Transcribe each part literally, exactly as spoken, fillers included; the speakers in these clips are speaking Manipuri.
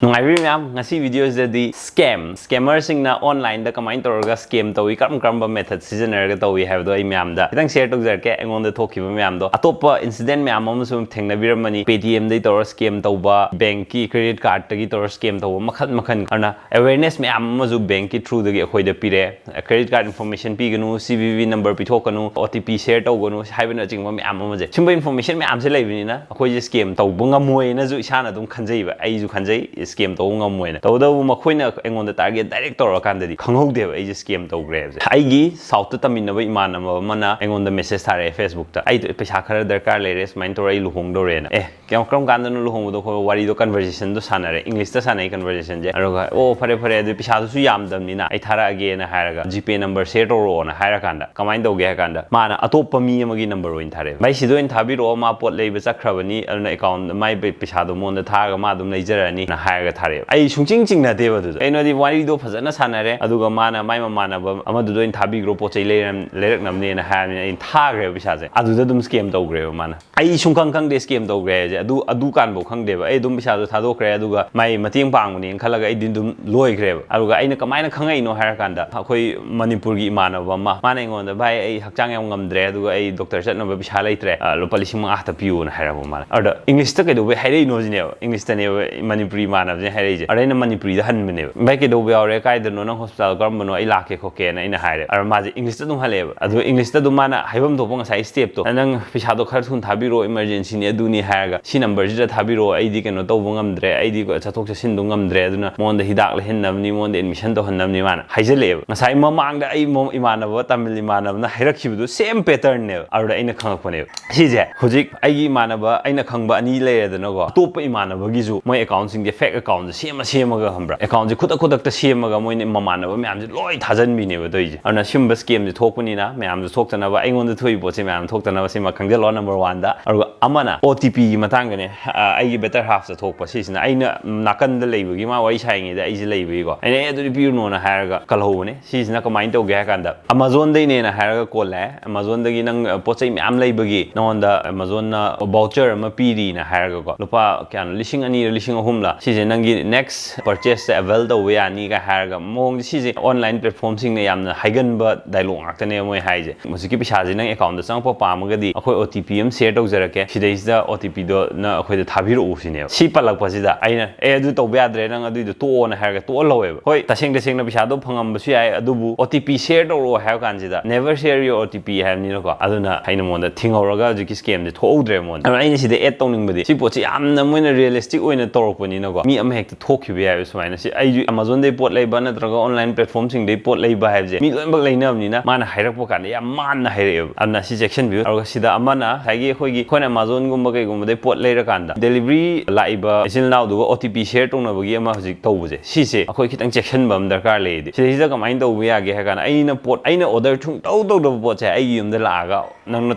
ꯅꯨꯡꯉꯥꯏꯕꯤꯔꯤ ꯃꯌꯥꯝ, ꯉꯁꯤ ꯚꯤꯗꯤꯑꯣꯁꯤꯗꯗꯤ scam, scammerꯁꯤꯡꯅ onlineꯗ ꯀꯃꯥꯏꯅ ꯇꯧꯔꯒ scam ꯇꯧꯏ, ꯀꯔꯝ ꯀꯔꯝꯕ method ꯁꯤꯖꯤꯟꯅꯔꯒ ꯇꯧꯏ ꯍꯥꯏꯕꯗꯣ ꯑꯩ ꯃꯌꯥꯝꯗ ꯈꯤꯇꯪ share ꯇꯧꯖꯔꯛꯀꯦ꯫ ꯑꯩꯉꯣꯟꯗ ꯊꯣꯛꯈꯤꯕ ꯃꯌꯥꯝꯗꯣ, ꯑꯇꯣꯞꯄ incident ꯃꯌꯥꯝ ꯑꯃꯁꯨ ꯊꯦꯡꯅꯕꯤꯔꯝꯃꯅꯤ꯫ Paytmꯗꯒꯤ ꯇꯧꯔ scam ꯇꯧꯕ, bankꯀꯤ credit cardꯇꯒꯤ ꯇꯧꯔ scam ꯇꯧꯕ, ꯃꯈꯜ ꯃꯈꯜ꯫ ꯑꯗꯨꯅ awareness ꯃꯌꯥꯝ ꯑꯃꯁꯨ bankꯀꯤ throughꯗꯒꯤ ꯑꯩꯈꯣꯏꯗ ꯄꯤꯔꯦ꯫ Credit card information ꯄꯤꯒꯅꯨ, C V V number ꯄꯤꯊꯣꯛꯀꯅꯨ, O T P share ꯇꯧꯒꯅꯨ ꯍꯥꯏꯕꯅꯆꯤꯡꯕ ꯃꯌꯥꯝ ꯑꯃꯁꯦ꯫ ꯁꯨꯝꯕ information ꯃꯌꯥꯝꯁꯦ ꯂꯩꯕꯅꯤꯅ ꯑꯩꯈꯣꯏꯁꯦ scam ꯇꯧꯕ ꯉꯝꯃꯣꯏꯅꯁꯨ ꯏꯁꯥꯅ ꯑꯗꯨꯝ ꯈꯟꯖꯩꯕ꯫ ꯑꯩꯁꯨ ꯈꯟꯖꯩ scam ꯇꯧꯕ ꯉꯝꯃꯣꯏꯅ꯫ ꯇꯧꯕꯇꯕꯨ ꯃꯈꯣꯏꯅ ꯑꯩꯉꯣꯟꯗ target direct ꯇꯧꯔꯀꯥꯟꯗꯗꯤ ꯈꯪꯍꯧꯗꯦꯕ ꯑꯩꯁꯦ scam ꯇꯧꯈ꯭ꯔꯦ ꯍꯥꯏꯕꯁꯦ꯫ ꯑꯩꯒꯤ Southꯇ ꯇꯝꯃꯤꯟꯅꯕ ꯏꯃꯥꯟꯅꯕ ꯑꯃꯅ ꯑꯩꯉꯣꯟꯗ message ꯊꯥꯔꯛꯑꯦ Facebookꯇ꯫ "ꯑꯩ ꯄꯩꯁꯥ ꯈꯔ ꯗꯔꯀꯥꯔ ꯂꯩꯔꯦ, ꯁꯨꯃꯥꯏꯅ ꯇꯧꯔ ꯑꯩ ꯂꯨꯍꯣꯡꯗꯧꯔꯦꯅ"꯫ ꯑꯦ, ꯀꯌꯥꯝ, ꯀꯔꯝ ꯀꯥꯟꯗꯅꯣ ꯂꯨꯍꯣꯡꯕꯗꯣ? ꯑꯩꯈꯣꯏ ꯋꯥꯔꯤꯗꯣ, conversationꯗꯣ ꯁꯥꯟꯅꯔꯦ, Englishꯇ ꯁꯥꯟꯅꯩ conversationꯁꯦ꯫ ꯑꯗꯨꯒ, "ꯑꯣ, ꯐꯔꯦ, ꯐꯔꯦ, ꯑꯗꯨ ꯄꯩꯁꯥꯗꯨꯁꯨ ꯌꯥꯝꯗꯕꯅꯤꯅ ꯑꯩ ꯊꯥꯔꯛꯑꯒꯦꯅ" ꯍꯥꯏꯔꯒ "G Pay number share ꯇꯧꯔꯛꯑꯣꯅ" ꯍꯥꯏꯔꯀꯥꯟꯗ ꯀꯃꯥꯏꯅ ꯇꯧꯒꯦ ꯍꯥꯏ ꯀꯥꯟꯗ, ꯃꯥꯅ ꯑꯇꯣꯞꯄ ꯃꯤ ꯑꯃꯒꯤ number ꯑꯣꯏꯅ ꯊꯥꯔꯛꯑꯦ꯫ "ꯚꯥꯏ, ꯁꯤꯗ ꯑꯣꯏꯅ ꯊꯥꯕꯤꯔꯛꯑꯣ, ꯃꯥ ꯄꯣꯠ ꯂꯩꯕ ꯆꯠꯈ꯭ꯔꯕꯅꯤ, ꯑꯗꯨꯅ account, ꯃꯥꯏ ꯄꯩ-, ꯄꯩꯁꯥꯗꯣ ꯃꯉꯣꯟꯗ ꯊꯥꯔꯒ ꯃꯥ ꯑꯗꯨꯝ ꯂꯩꯖꯔꯅꯤꯅ" ꯍꯥꯏꯔꯒ ꯊꯥꯔꯛꯑꯦꯕ꯫ ꯑꯩ ꯁꯨꯡꯆꯤꯡ ꯆꯤꯡꯅꯗꯦꯕ ꯑꯗꯨꯗꯣ꯫ ꯀꯩꯅꯣꯗꯤ, ꯋꯥꯔꯤꯗꯣ ꯐꯖꯅ ꯁꯥꯟꯅꯔꯦ, ꯑꯗꯨꯒ ꯃꯥꯅ ꯃꯥꯏ ꯃꯃꯥꯟꯅꯕ ꯑꯃꯗꯨꯗ ꯑꯣꯏꯅ ꯊꯥꯕꯤꯈ꯭ꯔꯣ, ꯄꯣꯠ ꯆꯩ ꯂꯩꯔꯝ-, ꯂꯩꯔꯛꯅꯕꯅꯦꯅ ꯍꯥꯏꯔꯕꯅꯤꯅ ꯑꯩꯅ ꯊꯥꯈ꯭ꯔꯦꯕ ꯄꯩꯁꯥꯁꯦ꯫ ꯑꯗꯨꯗ ꯑꯗꯨꯝ scam ꯇꯧꯈ꯭ꯔꯦꯕ ꯃꯥꯅ꯫ ꯑꯩ ꯁꯨꯡꯈꯪ ꯈꯪꯗꯦ scam ꯇꯧꯈ꯭ꯔꯦ ꯍꯥꯏꯁꯦ꯫ ꯑꯗꯨ, ꯑꯗꯨ ꯀꯥꯟꯐꯥꯎ ꯈꯪꯗꯦꯕ꯫ ꯑꯩ ꯑꯗꯨꯝ ꯄꯩꯁꯥꯗꯣ ꯊꯥꯗꯣꯛꯈ꯭ꯔꯦ, ꯑꯗꯨꯒ ꯃꯥꯏ ꯃꯇꯦꯡ ꯄꯥꯡꯕꯅꯦꯅ ꯈꯜꯂꯒ ꯑꯩꯗꯤ ꯑꯗꯨꯝ ꯂꯣꯏꯈ꯭ꯔꯦꯕ꯫ ꯑꯗꯨꯒ ꯑꯩꯅ ꯀꯃꯥꯏꯅ ꯈꯪꯉꯛꯏꯅꯣ ꯍꯥꯏꯔꯀꯥꯟꯗ, ꯑꯩꯈꯣꯏ ꯃꯅꯤꯄꯨꯔꯒꯤ ꯏꯃꯥꯟꯅꯕ ꯑꯃ, ꯃꯥꯅ ꯑꯩꯉꯣꯟꯗ, "ꯚꯥꯏ, ꯑꯩ ꯍꯛꯆꯥꯡ ꯌꯥꯝ ꯉꯝꯗ꯭ꯔꯦ, ꯑꯗꯨꯒ ꯑꯩ doctor ꯆꯠꯅꯕ ꯄꯩꯁꯥ ꯂꯩꯇ꯭ꯔꯦ, ꯑ, ꯂꯨꯄꯥ ꯂꯤꯁꯤꯡ ꯃꯉꯥ ꯈꯛꯇ ꯄꯤꯌꯨꯅ" ꯍꯥꯏꯔꯛꯄ ꯃꯥꯅ꯫ ꯑꯗꯨꯗ Englishꯇ ꯀꯩꯗꯧꯕꯩ ꯍꯥꯏꯔꯛꯏꯅꯣ ꯁꯤꯅꯦꯕ꯫ Englishꯇꯅꯦꯕ ꯃꯅꯤꯄꯨꯔꯤ ꯏꯃꯥꯟꯅꯕꯁꯤꯅ ꯍꯥꯏꯔꯛꯏꯁꯦ꯫ ꯑꯗ ꯑꯩꯅ ꯃꯅꯤꯄꯨꯔꯤꯗ ꯍꯟꯕꯅꯦꯕ꯫ "ꯚꯥꯏ, ꯀꯩꯗꯧꯕ ꯌꯥꯎꯔꯦ? ꯀꯥꯏꯗꯅꯣ? ꯅꯪ hospital ꯀꯔꯝꯕꯅꯣ? ꯑꯩ ꯂꯥꯛꯀꯦ ꯈꯣꯠꯀꯦꯅ" ꯑꯩꯅ ꯍꯥꯏꯔꯦ꯫ ꯑꯗ ꯃꯥꯁꯦ Englishꯇ ꯑꯗꯨꯝ ꯍꯜꯂꯛꯑꯦꯕ꯫ ꯑꯗꯨꯒ Englishꯇ ꯑꯗꯨꯝ ꯃꯥꯅ ꯍꯥꯏꯐꯝ ꯊꯣꯛꯄ ꯉꯁꯥꯏ stepꯇꯣ, "ꯅꯪ ꯄꯩꯁꯥꯗꯣ ꯈꯔ ꯊꯨꯅ ꯊꯥꯕꯤꯔꯛꯑꯣ, emergencyꯅꯤ, ꯑꯗꯨꯅꯤ" ꯍꯥꯏꯔꯒ, "ꯁꯤ numberꯁꯤꯗ ꯊꯥꯕꯤꯔꯛꯑꯣ, ꯑꯩꯗꯤ ꯀꯩꯅꯣ ꯇꯧꯕ ꯉꯝꯗ꯭ꯔꯦ, ꯑꯩꯗꯤ ꯆꯠꯊꯣꯛ ꯆꯠꯁꯤꯟꯗꯣ ꯉꯝꯗ꯭ꯔꯦ, ꯑꯗꯨꯅ ꯃꯉꯣꯟꯗ ꯍꯤꯗꯥꯛ ꯂꯩꯍꯟꯅꯕꯅꯤ, ꯃꯉꯣꯟꯗ admission ꯇꯧꯍꯟꯅꯕꯅꯤ" ꯃꯥꯅ ꯍꯥꯏꯖꯜꯂꯛꯑꯦꯕ꯫ ꯉꯁꯥꯏ ꯃꯃꯥꯡꯗ ꯑꯩ ꯃ-, ꯏꯃꯥꯟꯅꯕ, ꯇꯥꯃꯤꯜ ꯏꯃꯥꯟꯅꯕꯅ ꯍꯥꯏꯔꯛꯈꯤꯕꯗꯣ same patternꯅꯦꯕ꯫ ꯑꯗꯨꯗ ꯑꯩꯅ ꯈꯪꯉꯛꯄꯅꯦꯕ꯫ ꯁꯤꯁꯦ ꯍꯧꯖꯤꯛ ꯑꯩꯒꯤ ꯏꯃꯥꯟꯅꯕ, ꯑꯩꯅ ꯈꯪꯕ ꯑꯅꯤ ꯂꯩꯔꯦꯗꯅꯀꯣ, ꯑꯇꯣꯞꯄ ꯏꯃꯥꯟꯅꯕꯒꯤꯁꯨ ꯃꯣꯏ accountꯁꯤꯡꯁꯦ, fake accountꯁꯦ ꯁꯦꯝꯃ ꯁꯦꯝꯃꯒ, ꯈꯪꯕ꯭ꯔꯥ, accountꯁꯦ ꯈꯨꯗꯛ ꯈꯨꯗꯛꯇ ꯁꯦꯝꯃꯒ ꯃꯣꯏꯅ ꯃꯃꯥꯟꯅꯕ ꯃꯌꯥꯝꯁꯦ ꯂꯣꯏ ꯊꯥꯖꯟꯕꯤꯅꯦꯕ ꯇꯧꯔꯤꯁꯦ꯫ ꯑꯗꯨꯅ ꯁꯤꯒꯨꯝꯕ scamꯁꯦ ꯊꯣꯛꯄꯅꯤꯅ ꯃꯌꯥꯝꯁꯨ ꯊꯣꯛꯇꯅꯕ, ꯑꯩꯉꯣꯟꯗ ꯊꯣꯛꯏ ꯄꯣꯠꯁꯦ ꯃꯌꯥꯝ ꯊꯣꯛꯇꯅꯕ ꯁꯤꯃ ꯈꯪꯖꯜꯂꯣ, number oneꯗ꯫ ꯑꯗꯨꯒ ꯑꯃꯅ O T Pꯒꯤ ꯃꯇꯥꯡꯗꯅꯦ, ꯑ, ꯑꯩꯒꯤ better halfꯇ ꯊꯣꯛꯄ ꯁꯤꯁꯤꯅ꯫ ꯑꯩꯅ ꯅꯥꯀꯟꯗ ꯂꯩꯕꯒꯤ, ꯃꯥ ꯋꯥꯔꯤ ꯁꯥꯏꯉꯩꯗ ꯑꯩꯁꯦ ꯂꯩꯕꯒꯤꯀꯣ, ꯑꯩꯅ, "ꯑꯦ, ꯑꯗꯨꯗꯤ ꯄꯤꯔꯨꯅꯣꯅ" ꯍꯥꯏꯔꯒ ꯀꯜꯍꯧꯕꯅꯦ꯫ ꯁꯤꯁꯤꯅ ꯀꯃꯥꯏꯅ ꯇꯧꯒꯦ ꯍꯥꯏ ꯀꯥꯟꯗ, Amazonꯗꯩꯅꯦꯅ ꯍꯥꯏꯔꯒ call ꯂꯥꯛꯑꯦ꯫ Amazonꯗꯒꯤ ꯅꯪ, ꯑ, ꯄꯣꯠ ꯆꯩ ꯃꯌꯥꯝ ꯂꯩꯕꯒꯤ ꯅꯉꯣꯟꯗ Amazonꯅ voucher ꯑꯃ ꯄꯤꯔꯤꯅ ꯍꯥꯏꯔꯒꯀꯣ, ꯂꯨꯄꯥ ꯀꯌꯥꯅꯣ, ꯂꯤꯁꯤꯡ ꯑꯅꯤꯔ ꯂꯤꯁꯤꯡ ꯑꯍꯨꯝꯂ, ꯁꯤꯁꯦ ꯅꯪꯒꯤ next purchase ꯇ avail ꯇꯧꯕ ꯌꯥꯅꯤꯒ ꯍꯥꯏꯔꯒ, ꯃꯑꯣꯡꯁꯦ ꯁꯤꯁꯦ online platform ꯁꯤꯡꯅ ꯌꯥꯝꯅ ꯍꯥꯏꯒꯟꯕ dialogue ꯉꯥꯛꯇꯅꯦ ꯃꯣꯏ ꯍꯥꯏꯁꯦ꯫ ꯍꯧꯖꯤꯛꯀꯤ ꯄꯩꯁꯥꯁꯦ ꯅꯪ account ꯇ ꯆꯪꯉꯛꯄ ꯄꯥꯝꯃꯒꯗꯤ ꯑꯩꯈꯣꯏ O T P ꯑꯃ share ꯇꯧꯖꯔꯛꯀꯦ, ꯁꯤꯗꯩꯁꯤꯗ O T P ꯗꯣ ꯅꯪ ꯑꯩꯈꯣꯏꯗ ꯊꯥꯕꯤꯔꯛꯎ ꯁꯤꯅꯦꯕ꯫ ꯁꯤ ꯄꯜꯂꯛꯄꯁꯤꯗ ꯑꯩꯅ, "ꯑꯦ, ꯑꯗꯨ ꯇꯧꯕ ꯌꯥꯗ꯭ꯔꯦ, ꯅꯪ ꯑꯗꯨꯏꯗꯣ ꯇꯣꯛꯑꯣꯅ" ꯍꯥꯏꯔꯒ ꯇꯣꯛꯍꯜꯍꯧꯋꯦꯕ꯫ ꯍꯣꯏ, ꯇꯁꯦꯡ ꯇꯁꯦꯡꯅ ꯄꯩꯁꯥꯗꯣ ꯐꯪꯉꯝꯕꯁꯨ ꯌꯥꯏ, ꯑꯗꯨꯕꯨ O T P share ꯇꯧꯔꯛꯑꯣ ꯍꯥꯏꯕ ꯀꯥꯟꯁꯤꯗ never share your O T P ꯍꯥꯏꯕꯅꯤꯅꯀꯣ, ꯑꯗꯨꯅ ꯑꯩꯅ ꯃꯉꯣꯟꯗ ꯊꯤꯡꯍꯧꯔꯒ ꯍꯧꯖꯤꯛꯀꯤ scam ꯁꯦ ꯊꯣꯛꯍꯧꯗ꯭ꯔꯦ ꯃꯉꯣꯟꯗ꯫ ꯑꯗꯨꯅ ꯑꯩꯅ ꯁꯤꯗ add ꯇꯧꯅꯤꯡꯕꯗꯤ, ꯁꯤ ꯄꯣꯠꯁꯦ ꯌꯥꯝꯅ ꯃꯣꯏꯅ realistic ꯑꯣꯏꯅ ꯇꯧꯔꯛꯄꯅꯤꯅꯀꯣ, ꯃꯤ ꯑꯃ ꯍꯦꯛꯇ ꯊꯣꯛꯈꯤꯕ ꯌꯥꯏꯕ ꯁꯨꯃꯥꯏꯅ꯫ ꯁꯤ ꯑꯩꯁꯨ Amazon ꯗꯩ ꯄꯣꯠ ꯂꯩꯕ ꯅꯠꯇ꯭ꯔꯒ online platform ꯁꯤꯡꯗꯩ ꯄꯣꯠ ꯂꯩꯕ ꯍꯥꯏꯕꯁꯦ ꯃꯤ ꯂꯣꯏꯅꯃꯛ ꯂꯩꯅꯕꯅꯤꯅ, ꯃꯥꯅ ꯍꯥꯏꯔꯛꯄ ꯀꯥꯟꯗ ꯌꯥꯝ ꯃꯥꯟꯅ ꯍꯥꯏꯔꯛꯑꯦꯕ꯫ ꯑꯗꯨꯅ ꯁꯤ ꯆꯦꯛꯁꯤꯟꯕꯤꯌꯨ꯫ ꯑꯗꯨꯒ ꯁꯤꯗ ꯑꯃꯅ ꯉꯁꯥꯏꯒꯤ ꯑꯩꯈꯣꯏꯒꯤ, ꯑꯩꯈꯣꯏꯅ Amazon ꯒꯨꯝꯕ ꯀꯩꯒꯨꯝꯕꯗꯩ ꯄꯣꯠ ꯂꯩꯔꯀꯥꯟꯗ delivery ꯂꯥꯛꯏꯕ ꯏꯆꯤꯜ ꯏꯅꯥꯎꯗꯨꯒ O T P share ꯇꯧꯅꯕꯒꯤ ꯑꯃ ꯍꯧꯖꯤꯛ ꯇꯧꯕꯁꯦ, ꯁꯤꯁꯦ ꯑꯩꯈꯣꯏ ꯈꯤꯇꯪ ꯆꯦꯛꯁꯤꯟꯕ ꯑꯃ ꯗꯔꯀꯥꯔ ꯂꯩꯌꯦꯗꯤ꯫ ꯁꯤꯗꯩꯁꯤꯗ ꯀꯃꯥꯏꯅ ꯇꯧꯕ ꯌꯥꯒꯦ ꯍꯥꯏ ꯀꯥꯟꯗ, ꯑꯩꯅ ꯄꯣꯠ, ꯑꯩꯅ order ꯁꯨꯡꯇꯧ ꯇꯧꯗꯕ ꯄꯣꯠꯁꯦ ꯑꯩꯒꯤ ꯌꯨꯝꯗ ꯂꯥꯛꯑꯒ ꯅꯪꯅ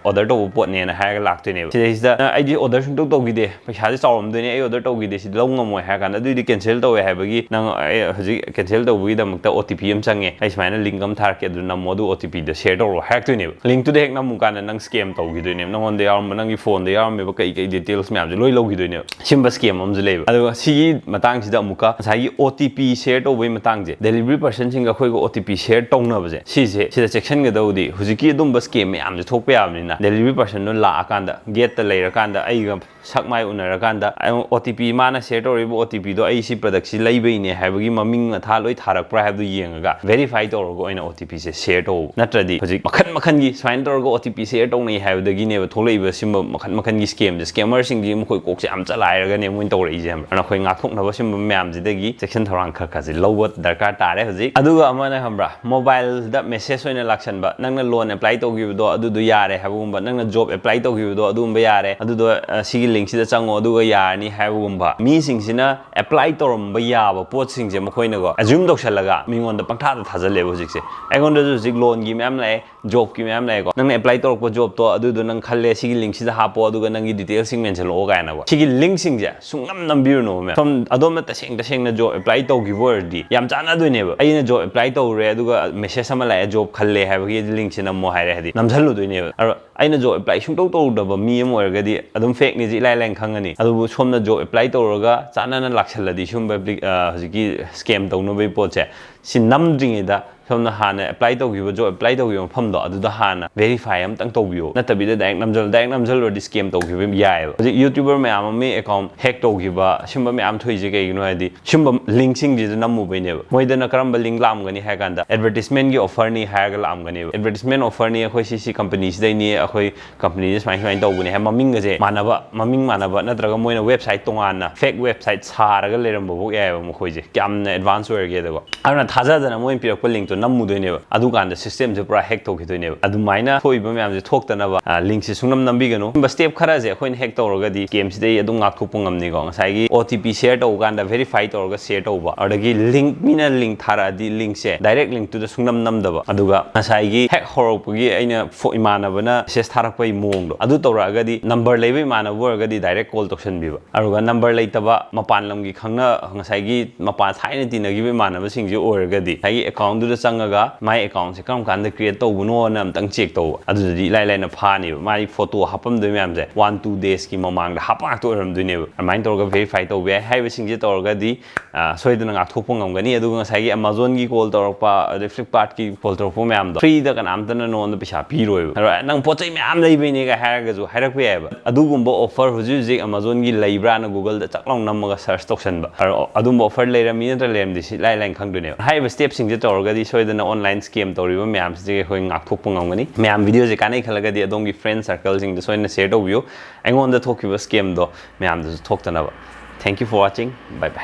order ꯇꯧꯕ ꯄꯣꯠꯅꯦꯅ ꯍꯥꯏꯔꯒ ꯂꯥꯛꯇꯣꯏꯅꯦꯕ꯫ ꯁꯤꯗꯩꯁꯤꯗ, "ꯑꯩꯗꯤ order ꯁꯨꯡꯇꯧ ꯇꯧꯈꯤꯗꯦ, ꯄꯩꯁꯥꯁꯦ ꯆꯥꯎꯔꯝꯗꯣꯏꯅꯦ, ꯑꯩ order ꯇꯧꯈꯤꯗꯦ, ꯁꯤꯗꯤ ꯂꯧ ꯉꯝꯃꯣꯏ" ꯍꯥꯏꯔ ꯀꯥꯟꯗ, "ꯑꯗꯨꯏꯗꯤ cancel ꯇꯧꯋꯦ ꯍꯥꯏꯕꯒꯤ ꯅꯪ, ꯑꯩ ꯍꯧꯖꯤꯛ cancel ꯇꯧꯕꯒꯤꯗꯃꯛꯇ O T P ꯑꯃ ꯆꯪꯉꯦ, ꯑꯩ ꯁꯨꯃꯥꯏꯅ link ꯑꯃ ꯊꯥꯔꯛꯀꯦ, ꯑꯗꯨ ꯅꯝꯃꯣ, ꯑꯗꯨ O T P ꯗꯣ share ꯇꯧꯔꯣ" ꯍꯥꯏꯔꯛꯇꯣꯏꯅꯦꯕ꯫ Link ꯇꯨꯗ ꯍꯦꯛ ꯅꯝꯃꯨ ꯀꯥꯟꯗ ꯅꯪ scam ꯇꯧꯈꯤꯗꯣꯏꯅꯦꯕ꯫ ꯅꯪꯉꯣꯟꯗ ꯌꯥꯎꯔꯝꯕ, ꯅꯪꯒꯤ phone ꯗ ꯌꯥꯎꯔꯝꯃꯤꯕ ꯀꯩ ꯀꯩ details ꯃꯌꯥꯝꯁꯦ ꯂꯣꯏ ꯂꯧꯈꯤꯗꯣꯏꯅꯦꯕ꯫ ꯁꯤꯝꯕ scam ꯑꯃꯁꯨ ꯂꯩꯕ꯫ ꯑꯗꯨꯒ ꯁꯤꯒꯤ ꯃꯇꯥꯡꯁꯤꯗ ꯑꯃꯨꯛꯀ ꯉꯁꯥꯏꯒꯤ O T P share ꯇꯧꯕꯒꯤ ꯃꯇꯥꯡꯁꯦ, delivery person ꯁꯤꯡꯒ ꯑꯩꯈꯣꯏꯒ O T P share ꯇꯧꯅꯕꯁꯦ, ꯁꯤꯁꯦ, ꯁꯤꯗ ꯆꯦꯛꯁꯤꯟꯒꯗꯧꯗꯤ, ꯍꯧꯖꯤꯛꯀꯤ ꯑꯗꯨꯝꯕ scam ꯃꯌꯥꯝꯁꯦ ꯊꯣꯛꯄ ꯌꯥꯕꯅꯤꯅ, delivery person ꯗꯣ ꯂꯥꯛꯑꯀꯥꯟꯗ, gate ꯇ ꯂꯩꯔꯀꯥꯟꯗ, ꯑꯩꯒ ꯁꯛ ꯃꯥꯏ ꯎꯅꯔꯀꯥꯟꯗ, ꯑꯩꯉꯣꯟ-, O T P, ꯃꯥꯅ share ꯇꯧꯔꯤꯕ O T P ꯗꯣ ꯑꯩ ꯁꯤ product ꯁꯤ ꯂꯩꯕꯩꯅꯦ ꯍꯥꯏꯕꯒꯤ ꯃꯃꯤꯡ ꯃꯊꯥ ꯂꯣꯏ ꯊꯥꯔꯛꯄ꯭ꯔꯥ ꯍꯥꯏꯕꯗꯨ ꯌꯦꯡꯉꯒ verify ꯇꯧꯔꯒ ꯑꯣꯏꯅ O T P ꯁꯦ share ꯇꯧ꯫ ꯅꯠꯇ꯭ꯔꯗꯤ ꯍꯧꯖꯤꯛ ꯃꯈꯟ ꯃꯈꯟꯒꯤ ꯁꯨꯃꯥꯏꯅ ꯇꯧꯔꯒ O T P share ꯇꯧꯅꯩ ꯍꯥꯏꯕꯗꯒꯤꯅꯦꯕ ꯊꯣꯛꯂꯛꯏꯕ ꯁꯤꯝꯕ ꯃꯈꯟ ꯃꯈꯟꯒꯤ scam ꯁꯦ꯫ Scammer ꯁꯤꯡꯁꯤ ꯃꯈꯣꯏ ꯀꯣꯛꯁꯦ ꯌꯥꯝ ꯆꯂꯥꯏꯔꯒꯅꯦ ꯃꯣꯏꯅ ꯇꯧꯔꯛꯏꯁꯦ, ꯈꯪꯕ꯭ꯔꯥ? ꯑꯗꯨꯅ ꯑꯩꯈꯣꯏ ꯉꯥꯛꯊꯣꯛꯅꯕ ꯁꯤꯝꯕ ꯃꯌꯥꯝꯁꯤꯗꯒꯤ ꯆꯦꯛꯁꯤꯟ ꯊꯧꯔꯥꯡ ꯈꯔ ꯈꯔꯁꯦ ꯂꯧꯕ ꯗꯔꯀꯥꯔ ꯇꯥꯔꯦ ꯍꯧꯖꯤꯛ꯫ ꯑꯗꯨꯒ ꯑꯃꯅ, ꯈꯪꯕ꯭ꯔꯥ, mobile ꯗ message ꯑꯣꯏꯅ ꯂꯥꯛꯁꯟꯕ, ꯅꯪꯅ loan apply ꯇꯧꯈꯤꯕꯗꯣ ꯑꯗꯨꯗꯣ ꯌꯥꯔꯦ ꯍꯥꯏꯕꯒꯨꯝꯕ, ꯅꯪꯅ job apply ꯇꯧꯈꯤꯕꯗꯣ ꯑꯗꯨꯒꯨꯝꯕ ꯌꯥꯔꯦ, ꯑꯗꯨꯗꯣ, ꯑ, ꯁꯤꯒꯤ link ꯁꯤꯗ ꯆꯪꯉꯣ ꯑꯗꯨꯒ ꯌꯥꯔꯅꯤ ꯍꯥꯏꯕꯒꯨꯝꯕ꯫ ꯃꯤꯁꯤꯡꯁꯤꯅ apply ꯇꯧꯔꯝꯕ ꯌꯥꯕ ꯄꯣꯠꯁꯤꯡꯁꯦ ꯃꯈꯣꯏꯅꯀꯣ assume ꯇꯧꯁꯜꯂꯒ ꯃꯤꯉꯣꯟꯗ ꯄꯪꯊꯥꯗ ꯊꯥꯖꯜꯂꯦꯕ ꯍꯧꯖꯤꯛꯁꯦ꯫ ꯑꯩꯉꯣꯟꯗꯁꯨ ꯍꯧꯖꯤꯛ loan ꯒꯤ ꯃꯌꯥꯝ ꯂꯥꯛꯑꯦ, job ꯀꯤ ꯃꯌꯥꯝ ꯂꯥꯛꯑꯦꯀꯣ꯫ ꯅꯪꯅ apply ꯇꯧꯔꯛꯄ job ꯇꯣ ꯑꯗꯨꯗꯣ ꯅꯪ ꯈꯜꯂꯦ, ꯁꯤꯒꯤ link ꯁꯤꯗ ꯍꯥꯞꯄꯣ ꯑꯗꯨꯒ ꯅꯪꯒꯤ details ꯁꯤꯡ ꯃꯦꯟꯁꯤꯜꯂꯛꯑꯣ ꯀꯥꯏꯅꯀꯣ꯫ ꯁꯤꯒꯤ link ꯁꯤꯡꯁꯦ ꯁꯨꯡꯅꯝ ꯅꯝꯕꯤꯔꯨꯅꯣꯕ, ꯃꯌꯥꯝ꯫ ꯁꯣꯝ ꯑꯗꯣꯝꯅ ꯇꯁꯦꯡ ꯇꯁꯦꯡꯅ job apply ꯇꯧꯈꯤꯕ ꯑꯣꯏꯔꯗꯤ ꯌꯥꯝ ꯆꯥꯟꯅꯗꯣꯏꯅꯦꯕ꯫ ꯑꯩꯅ job apply ꯇꯧꯔꯨꯔꯦ ꯑꯗꯨꯒ message ꯑꯃ ꯂꯥꯛꯑꯦ, job ꯈꯜꯂꯦ ꯍꯥꯏꯕꯒꯤ link ꯁꯦ ꯅꯝꯃꯣ ꯍꯥꯏꯔꯦ, ꯍꯥꯏꯗꯤ ꯅꯝꯁꯜꯂꯨꯗꯣꯏꯅꯦꯕ꯫ ꯑꯗꯣ ꯑꯩꯅ ꯖꯣꯕ ꯑꯦꯄ꯭ꯂꯥꯏ ꯁꯨꯡꯇꯧ ꯇꯧꯔꯨꯗꯕ ꯃꯤ ꯑꯃ ꯑꯣꯏꯔꯒꯗꯤ ꯑꯗꯨꯝ ꯐꯦꯛꯅꯤꯁꯦ ꯏꯂꯥꯏ ꯂꯥꯏꯅ ꯈꯪꯉꯅꯤ꯫ ꯑꯗꯨꯕꯨ ꯁꯣꯝꯅ ꯖꯣꯕ ꯑꯦꯄ꯭ꯂꯥꯏ ꯇꯧꯔꯒ ꯆꯥꯟꯅꯅ ꯂꯥꯛꯁꯜꯂꯗꯤ ꯁꯤꯒꯨꯝꯕ ꯑꯦꯄ꯭ꯂꯤ-, ꯑ, ꯍꯧꯖꯤꯛꯀꯤ ꯁ꯭ꯀꯦꯝ ꯇꯧꯅꯕꯒꯤ ꯄꯣꯠꯁꯦ ꯁꯤ ꯅꯝꯗ꯭ꯔꯤꯉꯩꯗ ꯁꯣꯝꯅ ꯍꯥꯟꯅ ꯑꯦꯄ꯭ꯂꯥꯏ ꯇꯧꯈꯤꯕ, ꯖꯣꯕ ꯑꯦꯄ꯭ꯂꯥꯏ ꯇꯧꯈꯤꯕ ꯃꯐꯝꯗꯣ ꯑꯗꯨꯗ ꯍꯥꯟꯅ ꯚꯦꯔꯤꯐꯥꯏ ꯑꯝꯇꯪ ꯇꯧꯕꯤꯌꯣ꯫ ꯅꯠꯇꯕꯤꯗ ꯗꯥꯏꯔꯦꯛ ꯅꯝꯖꯜ-, ꯗꯥꯏꯔꯦꯛ ꯅꯝꯖꯜꯂꯨꯔꯗꯤ ꯁ꯭ꯀꯦꯝ ꯇꯧꯈꯤꯕ ꯌꯥꯏꯑꯕ꯫ ꯍꯧꯖꯤꯛ ꯌꯨꯇ꯭ꯌꯨꯕꯔ ꯃꯌꯥꯝ ꯑꯃ ꯑꯦꯀꯥꯎꯟ ꯍꯦꯛ ꯇꯧꯈꯤꯕ ꯁꯤꯒꯨꯝꯕ ꯃꯌꯥꯝ ꯊꯣꯛꯏꯁꯦ ꯀꯩꯒꯤꯅꯣ ꯍꯥꯏꯗꯤ ꯁꯤꯒꯨꯝꯕ ꯂꯤꯡꯁꯤꯡꯁꯤꯗ ꯅꯝꯃꯨꯕꯩꯅꯦꯕ꯫ ꯃꯣꯏꯗꯅ ꯀꯔꯝꯕ ꯂꯤꯡ ꯂꯥꯛꯑꯝꯒꯅꯤ ꯍꯥꯏ ꯀꯥꯟꯗ ꯑꯦꯗꯚꯔꯇꯤꯁꯃꯦꯟꯒꯤ ꯑꯣꯐꯔꯅꯤ ꯍꯥꯏꯔꯒ ꯂꯥꯛꯑꯝꯒꯅꯦꯕ꯫ ꯑꯦꯗꯚꯔꯇꯤꯁꯃꯦꯟ ꯑꯣꯐꯔꯅꯤ, ꯑꯩꯈꯣꯏ ꯁꯤ ꯁꯤ ꯀꯝꯄꯅꯤꯁꯤꯗꯩꯅꯤ, ꯑꯩꯈꯣꯏ ꯀꯝꯄꯅꯤꯁꯦ ꯁꯨꯃꯥꯏ ꯁꯨꯃꯥꯏꯅ ꯇꯧꯕꯅꯦ ꯍꯥꯏ ꯃꯃꯤꯡꯒꯁꯦ ꯃꯥꯟꯅꯕ, ꯃꯃꯤꯡ ꯃꯥꯟꯅꯕ ꯅꯠꯇ꯭ꯔꯒ ꯃꯣꯏꯅ ꯋꯦꯕꯁꯥꯏꯠ ꯇꯣꯉꯥꯟꯅ ꯐꯦꯛ ꯋꯦꯕꯁꯥꯏꯠ ꯁꯥꯔꯒ ꯂꯩꯔꯝꯕꯐꯥꯎ ꯌꯥꯏꯑꯕ ꯃꯈꯣꯏꯁꯦ, ꯀꯌꯥꯝꯅ ꯑꯦꯗꯚꯥꯟꯁ ꯑꯣꯏꯔꯒꯦꯗꯀꯣ꯫ ꯑꯗꯨꯅ ꯊꯥꯖꯗꯅ ꯃꯣꯏꯅ ꯄꯤꯔꯛꯄ ꯂꯤꯡꯇꯣ ꯅꯝꯃꯨꯗꯣꯏꯅꯦꯕ, ꯑꯗꯨꯀꯥꯟꯗ ꯁꯤꯁꯇꯦꯝꯁꯦ ꯄꯨꯔꯥ ꯍꯦꯛ ꯇꯧꯈꯤꯗꯣꯏꯅꯦꯕ꯫ ꯑꯗꯨꯃꯥꯏꯅ ꯊꯣꯛꯏꯕ ꯃꯌꯥꯝꯁꯦ ꯊꯣꯛꯇꯅꯕ, ꯑ, ꯂꯤꯡꯁꯦ ꯁꯨꯡꯅꯝ ꯅꯝꯕꯤꯒꯅꯨ꯫ ꯁꯤꯒꯨꯝꯕ ꯁ꯭ꯇꯦꯞ ꯈꯔꯁꯦ ꯑꯩꯈꯣꯏꯅ ꯍꯦꯛ ꯇꯧꯔꯒꯗꯤ ꯁ꯭ꯀꯦꯝꯁꯤꯗꯩ ꯑꯗꯨꯝ ꯉꯥꯛꯊꯣꯛꯄ ꯉꯝꯅꯤꯀꯣ꯫ ꯉꯁꯥꯏꯒꯤ ꯑꯣ ꯇꯤ ꯄꯤ ꯁꯤꯌꯔ ꯇꯧꯕ ꯀꯥꯟꯗ ꯚꯦꯔꯤꯐꯥꯏ ꯇꯧꯔꯒ ꯁꯤꯌꯔ ꯇꯧꯕ, ꯑꯗꯒꯤ ꯂꯤꯡ, ꯃꯤꯅ ꯂꯤꯡ ꯊꯥꯔꯛꯑꯗꯤ ꯂꯤꯡꯁꯦ, ꯗꯥꯏꯔꯦꯛ ꯂꯤꯡꯇꯨꯗ ꯁꯨꯡꯅꯝ ꯅꯝꯗꯕ꯫ ꯑꯗꯨꯒ ꯉꯁꯥꯏꯒꯤ ꯍꯦꯛ ꯍꯧꯔꯛꯄꯒꯤ ꯑꯩꯅ ꯐꯣ-, ꯏꯃꯥꯟꯅꯕꯅ ꯃꯦꯁꯦꯖ ꯊꯥꯔꯛꯄꯒꯤ ꯃꯑꯣꯡꯗꯣ ꯑꯗꯨ ꯇꯧꯔꯛꯑꯒꯗꯤ, ꯅꯝꯕꯔ ꯂꯩꯕ ꯏꯃꯥꯟꯅꯕ ꯑꯣꯏꯔꯒꯗꯤ ꯗꯥꯏꯔꯦꯛ ꯀꯣꯜ ꯇꯧꯁꯟꯕꯤꯕ꯫ ꯑꯗꯨꯒ ꯅꯝꯕꯔ ꯂꯩꯇꯕ, ꯃꯄꯥꯟ ꯂꯝꯒꯤ ꯈꯪꯅ-, ꯉꯁꯥꯏꯒꯤ ꯃꯄꯥꯟ ꯊꯥꯏꯅ ꯇꯤꯟꯅꯈꯤꯕ ꯏꯃꯥꯟꯅꯕꯁꯤꯡꯁꯦ ꯑꯣꯏꯔꯒꯗꯤ ꯉꯁꯥꯏꯒꯤ ꯑꯦꯀꯥꯎꯟꯗꯨꯗ ꯆꯪꯉꯒ ꯃꯥꯏ ꯑꯦꯀꯥꯎꯟꯁꯦ ꯀꯔꯝ ꯀꯥꯟꯗ ꯀ꯭ꯔꯤꯌꯦꯠ ꯇꯧꯕꯅꯣꯅ ꯑꯝꯇꯪ ꯆꯦꯛ ꯇꯧꯕ꯫ ꯑꯗꯨꯗꯗꯤ ꯏꯂꯥꯏ ꯂꯥꯏꯅ ꯐꯥꯅꯦꯕ꯫ ꯃꯥꯒꯤ ꯐꯣꯇꯣ ꯍꯥꯞꯄꯝꯗꯣꯏ ꯃꯌꯥꯝꯁꯦ ꯋꯥꯟ ꯇꯨ ꯗꯦꯖꯀꯤ ꯃꯃꯥꯡꯗ ꯍꯥꯞꯄ ꯉꯥꯛꯇ ꯑꯣꯏꯔꯝꯗꯣꯏꯅꯦꯕ꯫ ꯑꯗꯨꯃꯥꯏꯅ ꯇꯧꯔꯒ ꯚꯦꯔꯤꯐꯥꯏ ꯇꯧꯕ ꯌꯥꯏ꯫ ꯍꯥꯏꯔꯤꯕꯁꯤꯡꯁꯦ ꯇꯧꯔꯒꯗꯤ, ꯑ, ꯁꯣꯏꯗꯅ ꯉꯥꯛꯊꯣꯛꯄ ꯉꯝꯒꯅꯤ꯫ ꯑꯗꯨꯒ ꯉꯁꯥꯏꯒꯤ ꯑꯦꯃꯥꯖꯣꯟꯒꯤ ꯀꯣꯜ ꯇꯧꯔꯛꯄ, ꯑꯗꯩ ꯐ꯭ꯂꯤꯞꯀꯥꯔꯠꯀꯤ ꯀꯣꯜ ꯇꯧꯔꯛꯄ ꯃꯌꯥꯝꯗꯣ ꯐ꯭ꯔꯤꯗ ꯀꯅꯥꯝꯇꯅ ꯅꯉꯣꯟꯗ ꯄꯩꯁꯥ ꯄꯤꯔꯣꯏꯕ꯫ ꯑꯗꯣ ꯅꯪ ꯄꯣꯠ ꯆꯩ ꯃꯌꯥꯝ ꯂꯩꯕꯩꯅꯦꯒ ꯍꯥꯏꯔꯒꯁꯨ ꯍꯥꯏꯔꯛꯄ ꯌꯥꯏꯑꯕ꯫ ꯑꯗꯨꯒꯨꯝꯕ ꯑꯣꯐꯔ ꯍꯧꯖꯤꯛ ꯍꯧꯖꯤꯛ ꯑꯦꯃꯥꯖꯣꯟꯒꯤ ꯂꯩꯕ꯭ꯔꯥꯅ ꯒꯨꯒꯜꯗ ꯆꯥꯛ ꯂꯥꯎ ꯅꯝꯃꯒ ꯁꯔꯆ ꯇꯧꯁꯟꯕ꯫ ꯑꯗꯣ ꯑꯗꯨꯝꯕ ꯑꯣꯐꯔ ꯂꯩꯔꯝꯃꯤ ꯅꯠꯇ꯭ꯔ ꯂꯩꯔꯝꯗꯦ ꯁꯤ ꯂꯥꯏ ꯂꯥꯏꯅ ꯈꯪꯗꯣꯏꯅꯦꯕ꯫ ꯍꯥꯏꯔꯤꯕ ꯁ꯭ꯇꯦꯞꯁꯤꯡꯁꯦ ꯇꯧꯔꯒꯗꯤ ꯁꯣꯏꯗꯅ ꯑꯣꯟꯂꯥꯏꯟ ꯁ꯭ꯀꯦꯝ ꯇꯧꯔꯤꯕ ꯃꯌꯥꯝꯁꯤꯗꯒꯤ ꯑꯩꯈꯣꯏ ꯉꯥꯛꯊꯣꯛꯄ ꯉꯝꯒꯅꯤ꯫ ꯃꯌꯥꯝ ꯚꯤꯗꯤꯑꯣꯁꯦ ꯀꯥꯟꯅꯩ ꯈꯜꯂꯒꯗꯤ ꯑꯗꯣꯝꯒꯤ ꯐ꯭ꯔꯦꯟ ꯁꯔꯀꯜꯁꯤꯡꯗ ꯁꯣꯏꯗꯅ ꯁꯤꯌꯔ ꯇꯧꯕꯤꯌꯨ꯫ ꯑꯩꯉꯣꯟꯗ ꯊꯣꯛꯈꯤꯕ ꯁ꯭ꯀꯦꯝꯗꯣ ꯃꯌꯥꯝꯗꯁꯨ ꯊꯣꯛꯇꯅꯕ꯫ Thank you for watching. Bye bye.